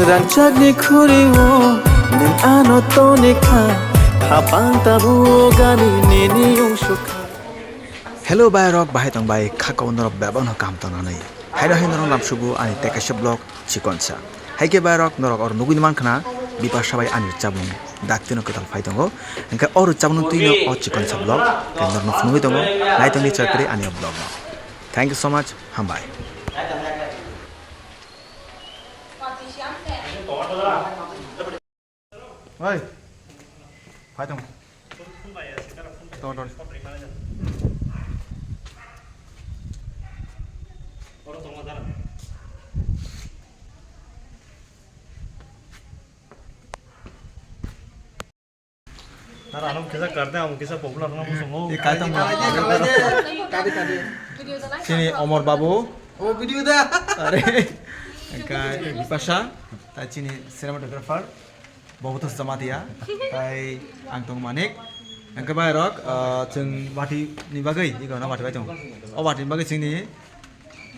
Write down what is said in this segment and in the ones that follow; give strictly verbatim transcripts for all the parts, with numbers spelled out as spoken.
Rangchakni khuri-o nwng ano toni kha, khapang tabuo gani nini ungsukha. Hello bai rok, bahai tong bai, kha kau norok bebak no kaham tong nanai. Haino hai norok lamsugo ani tekaisa vlog chikonsa. Hai khe bai rok norok oro nugui man khna Bipasha bai ani rwchapmung daktino kwtal phai tongo. Hwnkhe o rwchapmung twino o chikonsa vlog khe norokno phunugui tongo. Nai tongdi chakri ani o vlog no. Thank you so much. Hambai. Oi. Phai tong. Tong, tong. Nara ano kisa karte, amo kisa popular na musungo. Ye kai tong. Kadi, kadi. Sini Omor Babu. Oh, video da. Are. Kai Bipasha. Tai chini cinematographer. Boboto Jamatia. Tai ang tong Manik. Ang ke bai rok, ah, chwng wati ni bagwi, iko na wati bai tong. O wati ni bagwi chini,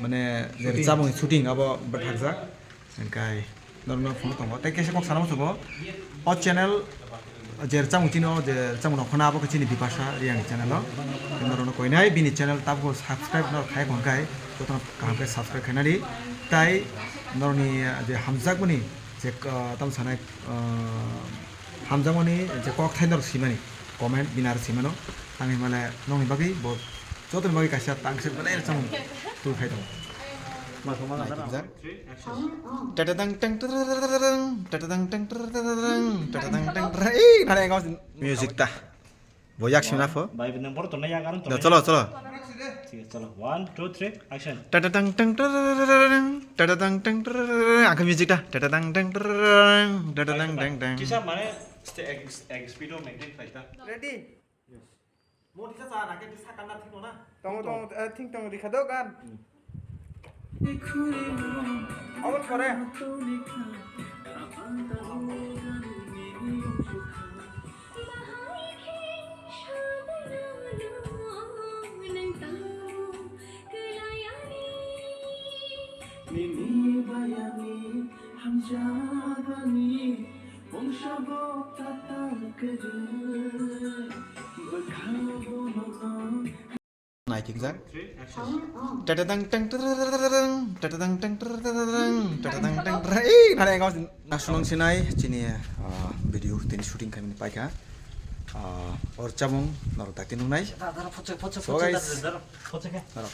mane, je rwchapmung shooting abo bwthakjak. Hwnkhe norokno phunuk tongo. Tei kaisa kok sana muchungo. O channel je rwchapmung chini o je rwchapmung rok khna abo khe chini Bipasha Reang ni channel o. Norokno koinai bini channel tabuk subscribe no khai hwnkhe jotono kaham khe subscribe khainani. Tai norokni je hamjakmani je, ah, tamo sanai, ah, hamjakmani je kok thai norok simani comment binar simano. Tangwi male nokni bagwi bo jotoni bagwi kaisa tangse belai rwchapmung twi khai tongo. Naikhe jak. Tadadang tang tadadang, tadadang tang tadadang, tadadang tang tadadang. Ei, nare engkau music ta. Bo yak simna pho. Bai, nang bor tonna yak, aron tonna. Chalo, chalo. Thik ase, chalo. One, two, three, action. Tadadang tang tadadang, tadadang tang tadadang. Angkhe music ta. Tadadang tang tadadang, tadadang tang tang. Kisa mane ste-, eg-, eg-, speed o maintain khlai ta. Ready? Yes. Mo disa cha na ke disa kan na thik na. Tongo, tongo, eh, thik tongo, rikha do gan. Hmm. Obo thore. Nini bayani hamjagani. Naikhe jak. Tadadang tang tadadang, tadadang tang tadadang, tadadang tang tadadang. Ei, nare engkau nasunang sinai chini, ah, video tini shooting khaimani paikha. Ah, o rwchapmung norok dakti nungnai. So guys. Norok.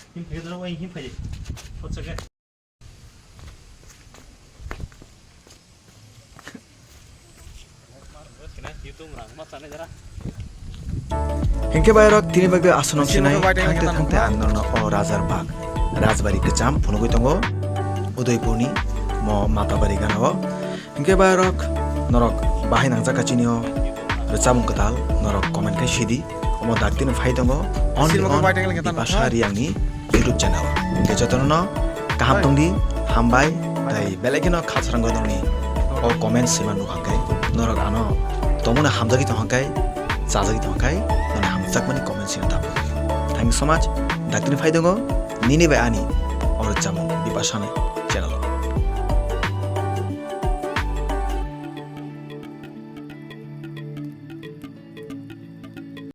Hinkhe bai rok tini bagwi aswk nong sinai thangte thangte ang norno o Rajar Bagh Rajbari kwcham phunugwi tongo Udaipurni mo Matabari ganao. Hinkhe bai rok norok bahai nangjak kha chini o rwchapmung kwtal norok comment khai sidi. Omo daktino phai tongo only on Bipasha Reangni YouTube channel. Hinkhe jotono kaham tongdi, hambai, tai belai kheno khasrango nongni o comment sima nukha khe norok ano tongmani hamjagwi tongkha khe chajagwi tongkha khe nini hamjakmani comment sima tabuk. Thank you so much. Daktino phai tongo nini bai ani o rwchapmung Bipasha ni channel o.